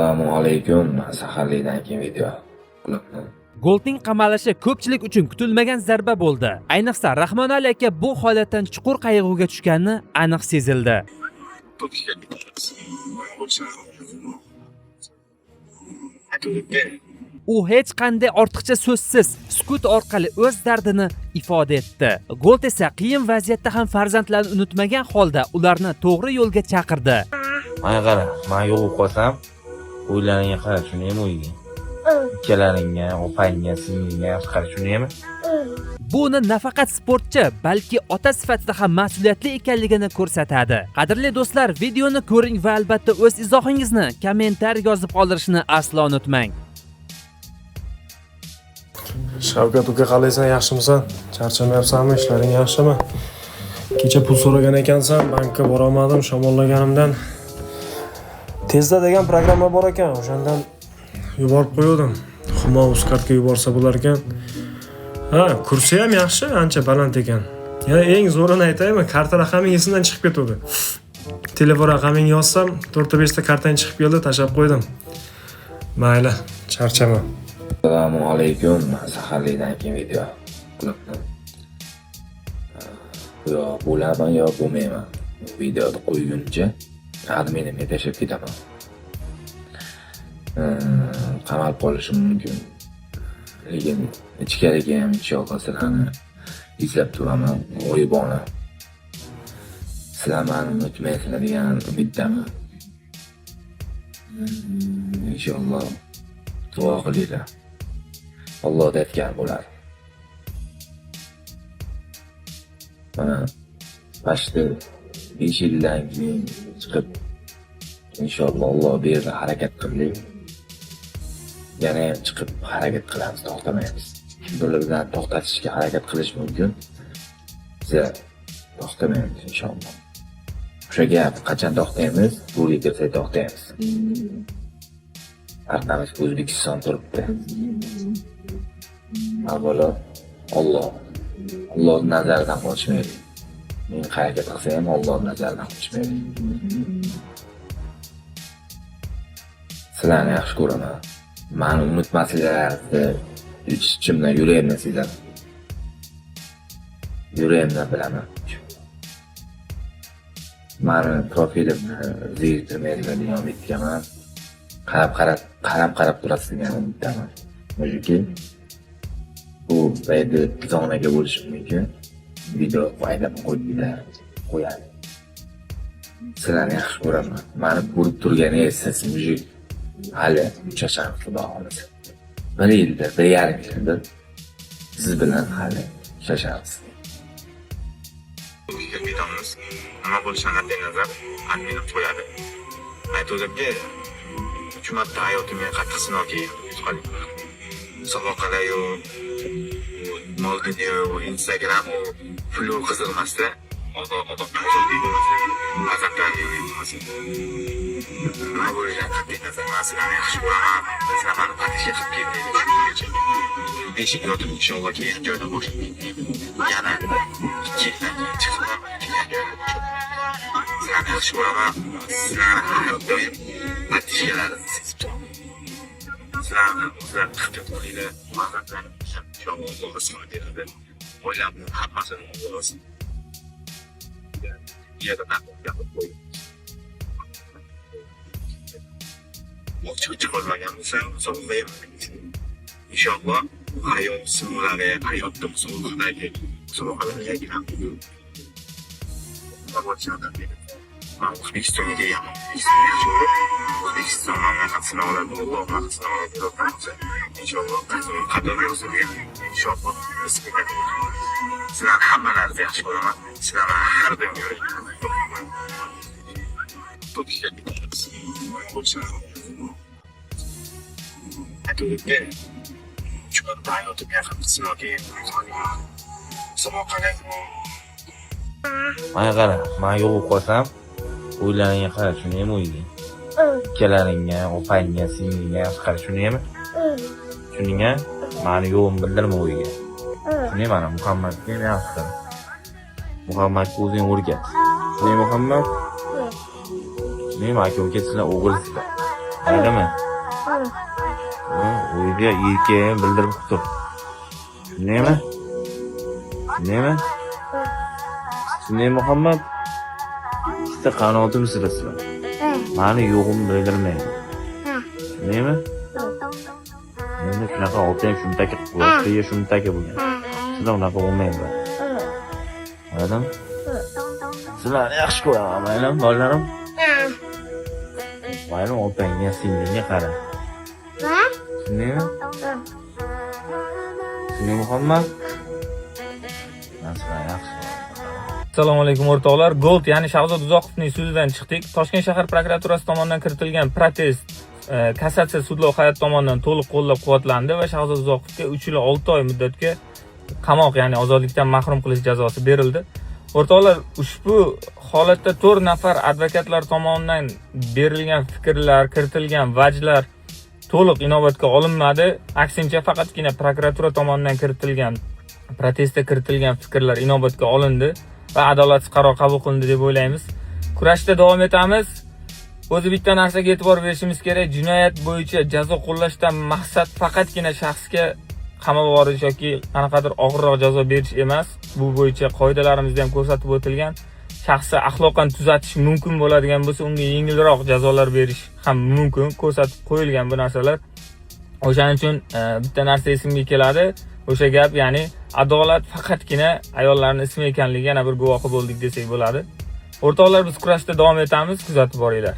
Assalomu alaykum. Saharlikdan keyin video qilaman. Goldning qamalishi ko'pchilik uchun kutilmagan zarba bo'ldi. Ayniqsa Rahmonali aka bu holatdan chuqur qayg'uga tushgani aniq sezildi. U hech qanday ortiqcha so'zsiz, sukut orqali o'z dardini ifoda etdi. Gold esa qiyin vaziyatda ham farzandlarini unutmagan holda ularni to'g'ri yo'lga chaqirdi. Mana qara, men yo'q qolsam, o'ylaringga qara, shuniymi uyga? Ikkalaringga, opangga, singlingga qara, shuniymi? Bu uni nafaqat sportchi, balki ota sifatida ham mas'uliyatli ekanligini ko'rsatadi. Qadrli do'stlar, videoni ko'ring va albatta o'z izohingizni kommentariy yozib qoldirishni aslo unutmang. Shavkat uka, qalaysan, yaxshimisan? Charchamayapsanmi? Ishlaring yaxshimi? Kecha pul so'ragan ekansan, bankka borolmadim shamollaganimdan. Tezda degan programma bor ekan, o'shandan yuborib qo'yuvdim. Humo Uzcardga yuborsa bo'lar ekan. Ha, kursi ham yaxshi, ancha baland ekan. Yana eng zo'rini aytaymi, karta raqaming esimdan chiqib ketuvdi. Telefon raqamingni yozsam, 4 ta 5 ta kartang chiqib keldi, tashlab qo'ydim. Mayli, charchama. Assalomu alaykum. Saharlikdan keyin video qilaman. Yo bo'laman, yo bo'lmayman. Videoni qo'yguncha adminimga tashlab ketaman. Qamalib qolishim mumkin. Lekin ichkariga ham inshaalloh sizlarni izlab turaman, g'oyibona. Sizlar mani unutmaysizlar degan umiddaman. Inshaalloh duo qilinglar. Alloh aytgan bo'ladi. Mana почти 5 yildan keyin chiqib, inshaalloh Alloh berdi, harakat qildik. Yana ham chiqib harakat qilamiz, to'xtamaymiz. Kimdirlar bilan to'xtatishga harakat qilish mumkin. Biza to'xtamaymiz inshaalloh. O'sha gap, qachon to'xtaymiz? Go'rga kirsak to'xtaymiz. Arqamizda O'zbekiston turibdi. Avvalo Alloh. Alloh nazaridan qochmaydi. Men harakat qilsam ham Alloh nazaridan qochmaydi. Sizlarni yaxshi ko'raman. Mani unutmasanglar, ich-ichimdan, yuragimdan sezaman. Yuragimdan bilaman. Mani profilimni zeriktirmaysizlar degan umiddaman. Qarab-qarab, qarab-qarab turasiz degan umiddaman. Chunki bu endi zonaga bo'lishi mumkin. Video aydab qo'yib qo'yadi. Sizlarni yaxshi ko'raman. Mani ko'rib turganingiz siz мужик. Hali uchrashamiz, xudo xohlasa. Bir yildir, 1,5 yildir siz bilan hali uchrashamiz. Ketamiz. Nima bo'lishidan qat'iy nazar adminim qo'yadi. Aytuvdimki, 3 marta hayotimga qattiq sinov kelgan. Musobaqalar-yu, mol dunyo, Instagram, pulu qiziq emasda. Odam farzandlarim bo'lmasin. Nima bo'lishidan qat'iy nazar, man sizlarni yaxshi ko'raman. Sizlar mani поддержка qilib keldingiz. 5 yil yotib, inshaalloh keyin joydan boshlab yana 2 yildan keyin chiqib keyin joydan boshlab. Sizlarni yaxshi ko'raman. Sizlarni har doim поддержка laringizni sezib turaman. Sizlarni o'zlaring ehtiyot qilinglar. Farzandlarim inshaalloh Alloh rizqini beradi. Oilamni hammasini Alloh olsin. Yerda gapirib qo'ydim. Chiqib qolmagan bo'lsa, musobaqa inshaalloh hayot sinovlari, hayotda musobaqadagi musobaqalarga kiramiz. Man O'zbekistonga kelganman. O'zbekistonni yaxshi ko'rib, O'zbekiston mamlakat sinovlarida, Alloh unaqa sinovlarga bo'lsa, inshaalloh qadr yozilgan, inshaalloh rizq beradi. Sizlarni hammalaringizni yaxshi ko'raman. Sizlarni har doim yuragimda. Aytuvdimki, 3 marta hayotimga qattiq sinov kelgan. Musobaqalar Mana qara, men yo'q qolsam, o'ylaringga qara, shuniymi uyga? Ikkalaringga, opangga, singlingga qara, shuniymi? Shuninga mani yo'g'im bildirma uyga. Shuni mana Muhammadga ham yaxshi qil. Muhammadga o'zing o'rgat. Shunday Muhammad? Shunday aka uka sizlar o'g'ilsizlar. Maylimi? Uyga erkak ham bildirib tur. Tushundingmi? Tushundingmi? Tushundingmi, Muhammad? Ikkita qanotim sizlar. Mani yo'g'im bildirmaydi. Tushundingmi? Endi shunaqa otang shumtaki, quloqqa shumtaki bo'lgan. Sizlar unaqa bo'lmanglar. Maylimi? Sizlarni yaxshi ko'raman, maylimi, bolalarim? Maylimi, opangga, singlingga qara. Tushundingmi? Tushundingmi, Muhammad? Men sizlarni yaxshi ko'raman. Assalomu alaykum, o'rtoqlar. Gold, ya'ni Shahzod Uzoqovning sudidan chiqdik. Toshkent shahar prokuraturasi tomonidan kiritilgan protest kassatsiya sudlov hay'ati tomonidan to'liq qo'llab-quvvatlandi va Shahzod Uzoqovga 3 yil 6 oy muddatga qamoq, ya'ni ozodlikdan mahrum qilish jazosi berildi. O'rtoqlar, ushbu holatda 4 nafar advokatlar tomonidan berilgan fikrlar, kiritilgan vajlar to'liq inobatga olinmadi. Aksincha, faqatgina prokuratura tomonidan kiritilgan protestda kiritilgan fikrlar inobatga olindi va adolatsiz qaror qabul qilindi deb o'ylaymiz. Kurashda davom etamiz. O'zi bitta narsaga e'tibor berishimiz kerak. Jinoyat bo'yicha jazo qo'llashdan maqsad faqatgina shaxsga qamab yuborish yoki qanaqadir og'irroq jazo berish emas. Bu bo'yicha qoidalarimizda ham ko'rsatib o'tilgan. Shaxsni axloqan tuzatish mumkin bo'ladigan bo'lsa, unga yengilroq jazolar berish ham mumkin, ko'rsatib qo'yilgan bu narsalar. O'shaning uchun bitta narsa esimga keladi. O'sha gap, ya'ni adolat faqatgina ayollarning ismi ekanligiga yana bir guvohi bo'ldik desak bo'ladi. O'rtoqlar, biz kurashda davom etamiz, kuzatib boringlar.